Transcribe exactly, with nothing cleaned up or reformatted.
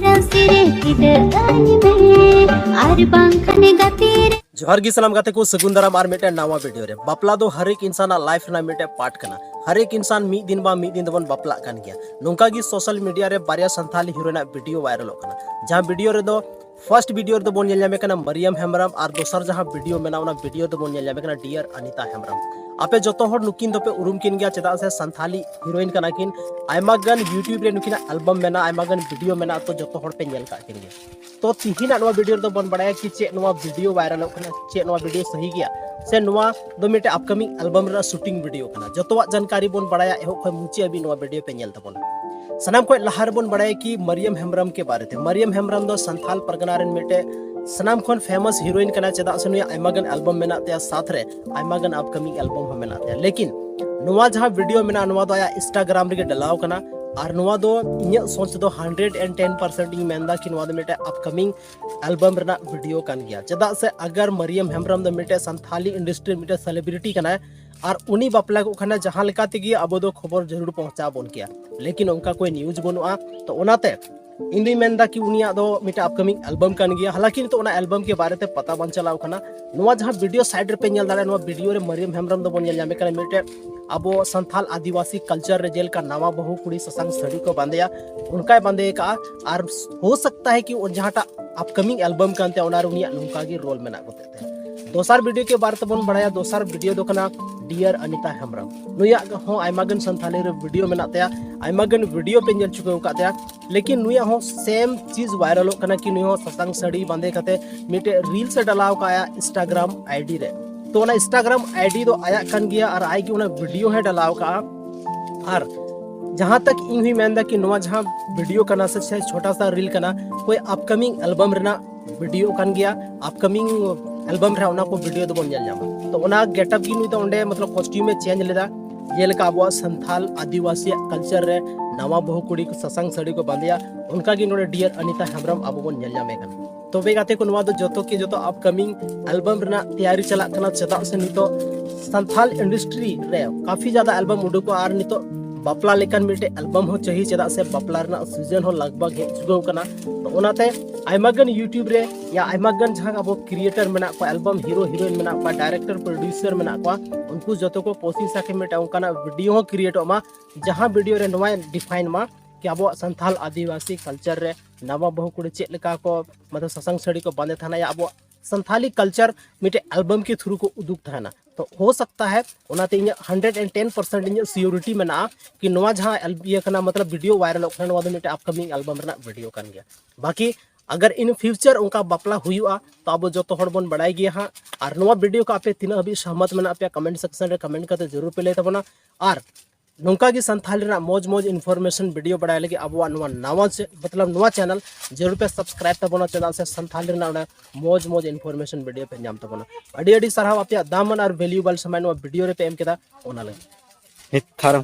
ᱨᱟᱹᱥᱤ ᱨᱮ ᱴᱤᱰᱟᱹᱜ ᱟᱹᱧ ᱢᱮ, ᱟᱨ ᱵᱟᱝᱠᱷᱟᱱ ᱜᱟᱛᱮ ᱨᱮ᱾ ᱡᱚᱦᱟᱨ ᱜᱮ ᱥᱟᱱᱟᱢ ᱜᱟᱛᱮ ᱠᱚ, ᱥᱟᱹᱜᱩᱱ ᱫᱟᱨᱟᱢ ᱟᱨ ᱢᱤᱫᱴᱮᱱ ᱱᱟᱣᱟ ᱵᱷᱤᱰᱤᱭᱳ ᱨᱮ᱾ ᱵᱟᱯᱞᱟ ᱫᱚ ᱦᱟᱨᱮᱠ ᱤᱱᱥᱟᱱᱟᱜ ᱞᱟᱭᱤᱯᱷ ᱨᱮᱱᱟᱜ ᱢᱤᱫᱴᱮᱱ ᱯᱟᱨᱴ ᱠᱟᱱᱟ᱾ ᱦᱟᱨᱮᱠ ᱤᱱᱥᱟᱱ ᱢᱤᱫ ᱫᱤᱱ ᱵᱟ ᱢᱤᱫ ᱫᱤᱱ ᱫᱚᱵᱚᱱ ᱵᱟᱯᱞᱟᱜ ᱠᱟᱱ ᱜᱮᱭᱟ᱾ ᱱᱚᱝᱠᱟ ᱜᱮ ᱥᱳᱥᱟᱞ ᱢᱤᱰᱤᱭᱟ ᱨᱮ ᱵᱟᱨᱭᱟ ᱥᱟᱱᱛᱷᱟᱞᱤ ᱦᱤᱨᱳᱭᱤᱱᱟᱜ ᱵᱷᱤᱰᱤᱭᱳ ᱵᱷᱟᱭᱨᱟᱞᱚᱜ ᱠᱟᱱᱟ, ᱡᱟᱦᱟᱸ ᱵᱷᱤᱰᱤᱭᱳ ᱨᱮᱫᱚ ᱯᱷᱟᱨᱥᱴ ᱵᱷᱤᱰᱤᱭᱳ ᱨᱮᱫᱚ ᱵᱚᱱ ᱧᱮᱞ ᱧᱟᱢᱮ ᱠᱟᱱᱟ ᱢᱟᱨᱤᱭᱟᱢ ᱦᱮᱢᱵᱨᱚᱢ, ᱟᱨ ᱫᱚᱥᱟᱨ ᱡᱟᱦᱟᱸ ᱵᱷᱤᱰᱤᱭᱳ ᱢᱮᱱᱟᱜᱼᱟ, ᱚᱱᱟ ᱵᱷᱤᱰᱤᱭᱳ ᱫᱚᱵᱚᱱ ᱧᱮᱞ ᱧᱟᱢᱮ ᱠᱟᱱᱟ ᱰᱤᱭᱟᱨ ᱟᱱᱤᱛᱟ ᱦᱮᱢᱵᱨᱚᱢ᱾ ᱟᱯᱮ ᱡᱚᱛᱚ ᱦᱚᱲ ᱱᱩᱠᱤᱱ ᱫᱚᱯᱮ ᱩᱨᱩᱢ ᱠᱤᱱ ᱜᱮᱭᱟ, ᱪᱮᱫᱟᱜ ᱥᱮ ᱥᱟᱱᱛᱷᱟᱞᱤ ᱦᱤᱨᱳᱭᱤᱱ ᱠᱟᱱᱟ ᱠᱤᱱ᱾ ᱟᱭᱢᱟ ᱜᱟᱱ ᱭᱩᱴᱤᱭᱩᱵᱽ ᱨᱮ ᱱᱩᱠᱤᱱᱟᱜ ᱮᱞᱵᱟᱢ ᱢᱮᱱᱟᱜᱼᱟ, ᱟᱭᱢᱟ ᱜᱟᱱ ᱵᱷᱤᱰᱤᱭᱳ ᱢᱮᱱᱟᱜᱼᱟ, ᱛᱚ ᱡᱚᱛᱚ ᱦᱚᱲ ᱯᱮ ᱧᱮᱞ ᱠᱟᱜ ᱠᱤᱱ ᱜᱮᱭᱟ᱾ ᱛᱚ ᱛᱤᱦᱤᱧᱟᱜ ᱱᱚᱣᱟ ᱵᱷᱤᱰᱤᱭᱳ ᱨᱮᱫᱚ ᱵᱚᱱ ᱵᱟᱲᱟᱭᱟ ᱠᱤ ᱪᱮᱫ ᱱᱚᱣᱟ ᱵᱷᱤᱰᱤᱭᱳ ᱵᱷᱟᱭᱨᱟᱞᱚᱜ ᱠᱟᱱᱟ, ᱪᱮᱫ ᱱᱚᱣᱟ ᱵᱷᱤᱰᱤᱭᱳ ᱥᱟᱹᱦᱤ ᱜᱮᱭᱟ, ᱥᱮ ᱱᱚᱣᱟ ᱫᱚ ᱢᱤᱫᱴᱮᱡ ᱟᱯᱠᱟᱢᱤᱝ ᱮᱞᱵᱟᱢ ᱨᱮᱱᱟᱜ ᱥᱩᱴᱤᱝ ᱵᱷᱤᱰᱤᱭᱳ ᱠᱟᱱᱟ᱾ ᱡᱚᱛᱚᱣᱟᱜ ᱡᱟᱱᱠᱟᱨᱤ ᱵᱚᱱ ᱵᱟᱲᱟᱭᱟ ᱮᱦᱚᱵ ᱠᱷᱚᱱ ᱢᱩᱪᱟᱹᱫ ᱦᱟᱹᱵᱤᱡ ᱱᱚᱣᱟ ᱵᱷᱤᱰᱤᱭᱳ ᱯᱮ ᱧᱮᱞ ᱛᱟᱵᱚᱱᱟ᱾ ᱥᱟᱱᱟᱢ ᱠᱷᱚᱱ ᱞᱟᱦᱟ ᱨᱮᱵᱚᱱ ᱵᱟᱲᱟᱭᱟ ᱠᱤ ᱢᱟᱨᱤᱭᱟᱢ ᱦᱮᱢᱵᱨᱚᱢ ᱠᱮ ᱵᱟᱨᱮ ᱛᱮ᱾ ᱢᱟᱨᱤᱭᱟᱢ ᱦᱮᱢᱵᱨᱚᱢ ᱫᱚ ᱥᱟᱱᱛᱷᱟᱞ ᱯᱟᱨᱜᱟᱱᱟ ᱨᱮᱱ ᱢᱤᱫᱴᱮᱡ ᱥᱟᱱᱟᱢ ᱠᱷᱚᱱ ᱯᱷᱮᱢᱟᱥ ᱦᱤᱨᱳᱭᱤᱱ ᱠᱟᱱᱟ, ᱪᱮᱫᱟᱜ ᱥᱮ ᱱᱩᱭᱟᱜ ᱟᱭᱢᱟ ᱜᱟᱱ ᱮᱞᱵᱟᱢ ᱢᱮᱱᱟᱜ ᱛᱟᱭᱟ, ᱥᱟᱛ ᱨᱮ ᱟᱭᱢᱟ ᱜᱟᱱ ᱟᱯᱠᱟᱢᱤᱝ ᱮᱞᱵᱟᱢ ᱦᱚᱸ ᱢᱮᱱᱟᱜ ᱛᱟᱭᱟ᱾ ᱞᱮᱠᱤᱱ ᱱᱚᱣᱟ ᱡᱟᱦᱟᱸ ᱵᱷᱤᱰᱤᱭᱳ ᱢᱮᱱᱟᱜᱼᱟ, ᱱᱚᱣᱟ ᱫᱚ ᱟᱭᱟᱜ ᱤᱱᱥᱴᱟᱜᱨᱟᱢ ᱨᱮᱜᱮ ᱰᱟᱞᱟᱣ ᱠᱟᱱᱟ, ᱟᱨ ᱱᱚᱣᱟ ᱫᱚ ᱤᱧᱟᱹᱜ ᱥᱳᱪ ᱛᱮᱫᱚ ᱦᱟᱱᱰᱨᱮᱰ ᱮᱱᱰ ᱴᱮᱱ ᱯᱟᱨᱥᱮᱱᱴ ᱤᱧ ᱢᱮᱱᱫᱟ ᱠᱤ ᱱᱚᱣᱟ ᱫᱚ ᱢᱤᱫᱴᱮᱡ ᱟᱯᱠᱟᱢᱤᱝ ᱮᱞᱵᱟᱢ ᱨᱮᱱᱟᱜ ᱵᱷᱤᱰᱤᱭᱳ ᱠᱟᱱ ᱜᱮᱭᱟ᱾ ᱪᱮᱫᱟᱜ ᱥᱮ ᱟᱜᱟᱨ ᱢᱟᱨᱤᱭᱟᱢ ᱦᱮᱢᱵᱨᱚᱢ ᱫᱚ ᱢᱤᱫᱴᱮᱡ ᱥᱟᱱᱛᱷᱟᱞᱤ ᱤᱱᱰᱟᱥᱴᱨᱤ ᱨᱮ ᱢᱤᱫᱴᱮᱡ ᱥᱮᱞᱤᱵᱨᱤᱴᱤ ᱠᱟᱱᱟᱭ, ᱟᱨ ᱩᱱᱤ ᱵᱟᱯᱞᱟ ᱠᱚᱜ ᱠᱷᱟᱱ ᱡᱟᱦᱟᱸ ᱞᱮᱠᱟ ᱛᱮᱜᱮ ᱟᱵᱚ ᱫᱚ ᱠᱷᱚᱵᱚᱨ ᱡᱟᱹᱨᱩᱲ ᱯᱚᱦᱪᱟᱣ ᱵᱚᱱ ᱠᱮᱭᱟ, ᱞᱮᱠᱤᱱ ᱚᱱᱠᱟ ᱠᱳᱭ ᱱᱤᱭᱩᱡᱽ ᱵᱟᱹᱱᱩᱜᱼᱟ᱾ ᱛᱚ ᱚᱱᱟᱛᱮ ᱤᱧ ᱫᱩᱧ ᱢᱮᱱᱫᱟ ᱠᱤ ᱩᱱᱤᱭᱟᱜ ᱫᱚ ᱢᱤᱫᱴᱮᱡ ᱟᱯᱠᱟᱢᱤᱝ ᱮᱞᱵᱟᱢ ᱠᱟᱱ ᱜᱮᱭᱟ, ᱦᱟᱞᱟᱠᱤ ᱱᱤᱛᱚᱜ ᱚᱱᱟ ᱮᱞᱵᱟᱢ ᱠᱮ ᱵᱟᱨᱮ ᱛᱮ ᱯᱟᱛᱟ ᱵᱟᱝ ᱪᱟᱞᱟᱣ ᱠᱟᱱᱟ᱾ ᱱᱚᱣᱟ ᱡᱟᱦᱟᱸ ᱵᱷᱤᱰᱤᱭᱳ ᱥᱟᱭᱤᱰ ᱨᱮᱯᱮ ᱧᱮᱞ ᱫᱟᱲᱮᱭᱟᱜᱼᱟ, ᱱᱚᱣᱟ ᱵᱷᱤᱰᱤᱭᱳ ᱨᱮ ᱢᱟᱨᱤᱭᱟᱢ ᱦᱮᱢᱵᱨᱚᱢ ᱫᱚᱵᱚᱱ ᱧᱮᱞ ᱧᱟᱢᱮ ᱠᱟᱱᱟ ᱢᱤᱫᱴᱮᱡ ᱟᱵᱚ ᱥᱟᱱᱛᱷᱟᱞ ᱟᱹᱫᱤᱵᱟᱹᱥᱤ ᱠᱟᱞᱪᱟᱨ ᱨᱮ ᱡᱮᱞᱮᱠᱟ ᱱᱟᱣᱟ ᱵᱟᱹᱦᱩ ᱠᱩᱲᱤ ᱥᱟᱥᱟᱝ ᱥᱟᱹᱲᱤ ᱠᱚ ᱵᱟᱸᱫᱮᱭᱟ, ᱚᱱᱠᱟᱭ ᱵᱟᱸᱫᱮ ᱟᱠᱟᱜᱼᱟ᱾ ᱟᱨ ᱦᱳ ᱥᱟᱠᱛᱟ ᱦᱮ ᱠᱤ ᱡᱟᱦᱟᱸᱴᱟᱜ ᱟᱯᱠᱟᱢᱤᱝ ᱮᱞᱵᱟᱢ ᱠᱟᱱ ᱛᱟᱭᱟ, ᱚᱱᱟ ᱨᱮ ᱩᱱᱤᱭᱟᱜ ᱱᱚᱝᱠᱟ ᱜᱮ ᱨᱳᱞ ᱢᱮᱱᱟᱜ ᱠᱚᱛᱮ ᱛᱮ᱾ ᱫᱚᱥᱟᱨ ᱵᱷᱤᱰᱤᱭᱳ ᱠᱮ ᱵᱟᱨᱮ ᱛᱮᱵᱚᱱ ᱵᱟᱲᱟᱭᱟ, ᱫᱚᱥᱟᱨ ᱵᱷᱤᱰᱤᱭᱳ ᱫᱚ ᱠᱟᱱᱟ ᱰᱤᱭᱟᱨ ᱟᱱᱤᱛᱟ ᱦᱮᱢᱵᱨᱚᱢ᱾ ᱱᱩᱭᱟᱜ ᱦᱚᱸ ᱟᱭᱢᱟ ᱜᱟᱱ ᱥᱟᱱᱛᱷᱟᱞᱤ ᱨᱮ ᱵᱷᱤᱰᱤᱭᱳ ᱢᱮᱱᱟᱜ ᱛᱟᱭᱟ, ᱟᱭᱢᱟ ᱜᱟᱱ ᱵᱷᱤᱰᱤᱭᱳ ᱯᱮ ᱧᱮᱞ ᱪᱩᱠᱟᱹᱣ ᱟᱠᱟᱫ ᱛᱟᱭᱟ, ᱞᱮᱠᱤᱱ ᱱᱩᱭᱟᱜ ᱦᱚᱸ ᱥᱮᱢ ᱪᱤᱡᱽ ᱵᱷᱟᱭᱨᱟᱞᱚᱜ ᱠᱟᱱᱟ ᱠᱤ ᱱᱩᱭ ᱦᱚᱸ ᱥᱟᱥᱟᱝ ᱥᱟᱹᱲᱤ ᱵᱟᱸᱫᱮ ᱠᱟᱛᱮ ᱢᱤᱫᱴᱮᱡ ᱨᱤᱞᱥ ᱮ ᱰᱟᱞᱟᱣ ᱠᱟᱜᱼᱟ ᱤᱱᱥᱴᱟᱜᱨᱟᱢ ᱟᱭᱰᱤ ᱨᱮ᱾ ᱛᱚ ᱚᱱᱟ ᱤᱱᱥᱴᱟᱜᱨᱟᱢ ᱟᱭᱰᱤ ᱫᱚ ᱟᱭᱟᱜ ᱠᱟᱱ ᱜᱮᱭᱟ ᱟᱨ ᱟᱡ ᱜᱮ ᱚᱱᱟ ᱵᱷᱤᱰᱤᱭᱳ ᱦᱚᱸᱭ ᱰᱟᱞᱟᱣ ᱠᱟᱜᱼᱟ᱾ ᱟᱨ ᱡᱟᱦᱟᱸ ᱛᱟᱠ ᱤᱧ ᱦᱚᱸᱧ ᱢᱮᱱᱫᱟ ᱠᱤ ᱱᱚᱣᱟ ᱡᱟᱦᱟᱸ ᱵᱷᱤᱰᱤᱭᱳ ᱠᱟᱱᱟ ᱥᱮ, ᱥᱮ ᱪᱷᱳᱴᱟ ᱥᱟ ᱨᱤᱞ ᱠᱟᱱᱟ, ᱠᱳᱭ ᱟᱯᱠᱟᱢᱤᱝ ᱮᱞᱵᱟᱢ ᱨᱮᱱᱟᱜ ᱵᱷᱤᱰᱤᱭᱳ ᱠᱟᱱ ᱜᱮᱭᱟ, ᱟᱯᱠᱟᱢᱤᱝ ᱮᱞᱵᱟᱢ ᱨᱮ ᱚᱱᱟ ᱠᱚ ᱵᱷᱤᱰᱤᱭᱳ ᱫᱚᱵᱚᱱ ᱧᱮᱞ ᱧᱟᱢᱟ᱾ ᱛᱚ ᱚᱱᱟ ᱜᱮᱴᱟᱯ ᱜᱮ ᱱᱩᱭ ᱫᱚ ᱚᱸᱰᱮ ᱢᱚᱛᱞᱚᱵ ᱠᱚᱥᱴᱤᱭᱩᱢ ᱮ ᱪᱮᱧᱡᱽ ᱞᱮᱫᱟ, ᱡᱮᱞᱮᱠᱟ ᱟᱵᱚᱣᱟᱜ ᱥᱟᱱᱛᱷᱟᱞ ᱟᱹᱫᱤᱵᱟᱹᱥᱤᱭᱟᱜ ᱠᱟᱞᱪᱟᱨ ᱨᱮ ᱱᱟᱣᱟ ᱵᱟᱹᱦᱩ ᱠᱩᱲᱤ ᱠᱚ ᱥᱟᱥᱟᱝ ᱥᱟᱹᱲᱤ ᱠᱚ ᱵᱟᱸᱫᱮᱭᱟ, ᱚᱱᱠᱟ ᱜᱮ ᱱᱚᱰᱮ ᱰᱤᱭᱟᱨ ᱟᱱᱤᱛᱟ ᱦᱮᱢᱵᱨᱚᱢ ᱟᱵᱚ ᱵᱚᱱ ᱧᱮᱞ ᱧᱟᱢᱮ ᱠᱟᱱᱟ᱾ ᱛᱚᱵᱮ ᱜᱟᱛᱮ ᱠᱚ, ᱱᱚᱣᱟ ᱫᱚ ᱡᱚᱛᱚ ᱠᱤ ᱡᱚᱛᱚ ᱟᱯᱠᱟᱢᱤᱝ ᱮᱞᱵᱟᱢ ᱨᱮᱱᱟᱜ ᱛᱮᱭᱟᱨᱤ ᱪᱟᱞᱟᱜ ᱠᱟᱱᱟ, ᱪᱮᱫᱟᱜ ᱥᱮ ᱱᱤᱛᱚᱜ ᱥᱟᱱᱛᱷᱟᱞ ᱤᱱᱰᱟᱥᱴᱨᱤ ᱨᱮ ᱠᱟᱯᱷᱤ ᱡᱟᱫᱟ ᱮᱞᱵᱟᱢ ᱩᱰᱩᱠᱚᱜᱼᱟ ᱟᱨ ᱱᱤᱛᱚᱜ ᱵᱟᱯᱞᱟ ᱞᱮᱠᱟᱱ ᱢᱤᱫᱴᱮᱡ ᱮᱞᱵᱟᱢ ᱦᱚᱸ ᱪᱟᱹᱦᱤ, ᱪᱮᱫᱟᱜ ᱥᱮ ᱵᱟᱯᱞᱟ ᱨᱮᱱᱟᱜ ᱥᱤᱡᱚᱱ ᱦᱚᱸ ᱞᱟᱜᱽ ᱵᱷᱟᱜᱽ ᱦᱮᱡ ᱪᱩᱠᱟᱹᱣ ᱠᱟᱱᱟ᱾ ᱛᱚ ᱚᱱᱟᱛᱮ ᱟᱭᱢᱟ ᱜᱟᱱ YouTube ᱨᱮ ᱭᱟ ᱟᱭᱢᱟ ᱜᱟᱱ ᱡᱟᱦᱟᱸ ᱟᱵᱚ ᱠᱨᱤᱭᱮᱴᱟᱨ ᱢᱮᱱᱟᱜ ᱠᱚᱣᱟ, ᱮᱞᱵᱟᱢ ᱦᱤᱨᱳ ᱦᱤᱨᱳᱭᱤᱱ ᱢᱮᱱᱟᱜ ᱠᱚᱣᱟ, ᱰᱟᱭᱨᱮᱠᱴᱚᱨ ᱯᱨᱚᱰᱭᱩᱥᱟᱨ ᱢᱮᱱᱟᱜ ᱠᱚᱣᱟ, ᱩᱱᱠᱩ ᱡᱚᱛᱚ ᱠᱚ ᱠᱳᱥᱤᱥᱟ ᱠᱤ ᱢᱤᱫᱴᱮᱱ ᱚᱱᱠᱟᱱᱟᱜ ᱵᱷᱤᱰᱤᱭᱳ ᱦᱚᱸ ᱠᱨᱤᱭᱮᱴᱚᱜ ᱢᱟ, ᱡᱟᱦᱟᱸ ᱵᱷᱤᱰᱤᱭᱳ ᱨᱮ ᱱᱚᱣᱟᱭ ᱰᱤᱯᱷᱟᱭᱤᱱ ᱢᱟ ᱠᱤ ᱟᱵᱚᱣᱟᱜ ᱥᱟᱱᱛᱟᱞ ᱟᱹᱫᱤᱵᱟᱹᱥᱤ ᱠᱟᱞᱪᱟᱨ ᱨᱮ ᱱᱟᱣᱟ ᱵᱟᱹᱦᱩ ᱠᱩᱲᱤ ᱪᱮᱫ ᱞᱮᱠᱟ ᱠᱚ, ᱢᱚᱛᱞᱚᱵ, ᱥᱟᱥᱟᱝ ᱥᱟᱹᱲᱤ ᱠᱚ ᱵᱟᱸᱫᱮ ᱛᱟᱦᱮᱱᱟ, ᱭᱟ ᱟᱵᱚᱣᱟᱜ ᱥᱟᱱᱛᱟᱞᱤ ᱠᱟᱞᱪᱟᱨ ᱢᱤᱫᱴᱮᱡ ᱮᱞᱵᱟᱢ ᱠᱮ ᱛᱷᱨᱩ ᱠᱚ ᱩᱫᱩᱜ ᱛᱟᱦᱮᱱᱟ᱾ ᱛᱚ ᱦᱳ ᱥᱟᱠᱛᱟ ᱦᱮ ᱚᱱᱟᱛᱮ ᱤᱧᱟᱹᱜ ᱦᱟᱱᱰᱨᱮᱰ ᱮᱱᱰ ᱴᱮᱱ ᱯᱟᱨᱥᱮᱱᱴ ᱤᱧᱟᱹᱜ ᱥᱤᱭᱳᱨᱤᱴᱤ ᱢᱮᱱᱟᱜᱼᱟ ᱠᱤ ᱱᱚᱣᱟ ᱡᱟᱦᱟᱸ ᱮᱞ-, ᱤᱭᱟᱹ ᱠᱟᱱᱟ, ᱢᱚᱛᱞᱚᱵ, ᱵᱷᱤᱰᱤᱭᱳ ᱵᱷᱟᱭᱨᱟᱞᱚᱜ ᱠᱟᱱᱟ, ᱱᱚᱣᱟ ᱫᱚ ᱢᱤᱫᱴᱮᱡ ᱟᱯᱠᱟᱢᱤᱝ ᱮᱞᱵᱟᱢ ᱨᱮᱱᱟᱜ ᱵᱷᱤᱰᱤᱭᱳ ᱠᱟᱱ ᱜᱮᱭᱟ᱾ ᱵᱟᱠᱤ ᱟᱜᱟᱨ in future ᱚᱱᱠᱟ ᱵᱟᱯᱞᱟ ᱦᱩᱭᱩᱜᱼᱟ, ᱛᱚ ᱟᱵᱚ ᱡᱚᱛᱚ ᱦᱚᱲ ᱵᱚᱱ ᱵᱟᱲᱟᱭ ᱜᱮᱭᱟ ᱦᱟᱸᱜ᱾ ᱟᱨ ᱱᱚᱣᱟ ᱵᱷᱤᱰᱤᱭᱳ ᱠᱚ ᱟᱯᱮ ᱛᱤᱱᱟᱹᱜ ᱦᱟᱹᱵᱤᱡ ᱥᱚᱦᱢᱚᱛ ᱢᱮᱱᱟᱜ ᱯᱮᱭᱟ, ᱠᱚᱢᱮᱱᱴ ᱥᱮᱠᱥᱚᱱ ᱨᱮ ᱠᱚᱢᱮᱱᱴ ᱠᱟᱛᱮ ᱡᱟᱹᱨᱩᱲ ᱯᱮ ᱞᱟᱹᱭ ᱛᱟᱵᱚᱱᱟ᱾ ᱟᱨ ᱱᱚᱝᱠᱟ ᱜᱮ ᱥᱟᱱᱛᱷᱟᱞᱤ ᱨᱮᱱᱟᱜ ᱢᱚᱡᱽ ᱢᱚᱡᱽ ᱤᱱᱯᱷᱚᱨᱢᱮᱥᱚᱱ ᱵᱷᱤᱰᱤᱭᱳ ᱵᱟᱲᱟᱭ ᱞᱟᱹᱜᱤᱫ ᱟᱵᱚᱣᱟᱜ ᱱᱚᱣᱟ ᱱᱟᱣᱟ ᱪᱮ-, ᱢᱚᱛᱞᱚᱵ, ᱱᱚᱣᱟ ᱪᱮᱱᱮᱞ ᱡᱟᱹᱨᱩᱲ ᱯᱮ ᱥᱟᱵᱥᱠᱨᱟᱭᱤᱵ ᱛᱟᱵᱚᱱᱟ, ᱪᱮᱫᱟᱜ ᱥᱮ ᱥᱟᱱᱛᱷᱟᱞᱤ ᱨᱮᱱᱟᱜ ᱚᱱᱟ ᱢᱚᱡᱽ ᱢᱚᱡᱽ ᱤᱱᱯᱷᱚᱨᱢᱮᱥᱚᱱ ᱵᱷᱤᱰᱤᱭᱳ ᱯᱮ ᱧᱟᱢ ᱛᱟᱵᱚᱱᱟ᱾ ᱟᱹᱰᱤ ᱟᱹᱰᱤ ᱥᱟᱨᱦᱟᱣ ᱟᱯᱮᱭᱟᱜ ᱫᱟᱢᱟᱱ ᱟᱨ ᱵᱷᱮᱞᱩᱭᱮᱵᱚᱞ ᱥᱚᱢᱚᱭ ᱱᱚᱣᱟ ᱵᱷᱤᱰᱤᱭᱳ ᱨᱮᱯᱮ ᱮᱢ ᱠᱮᱫᱟ, ᱚᱱᱟ ᱞᱟᱹᱜᱤᱫ᱾ ᱱᱤᱛ ᱛᱷᱟᱨ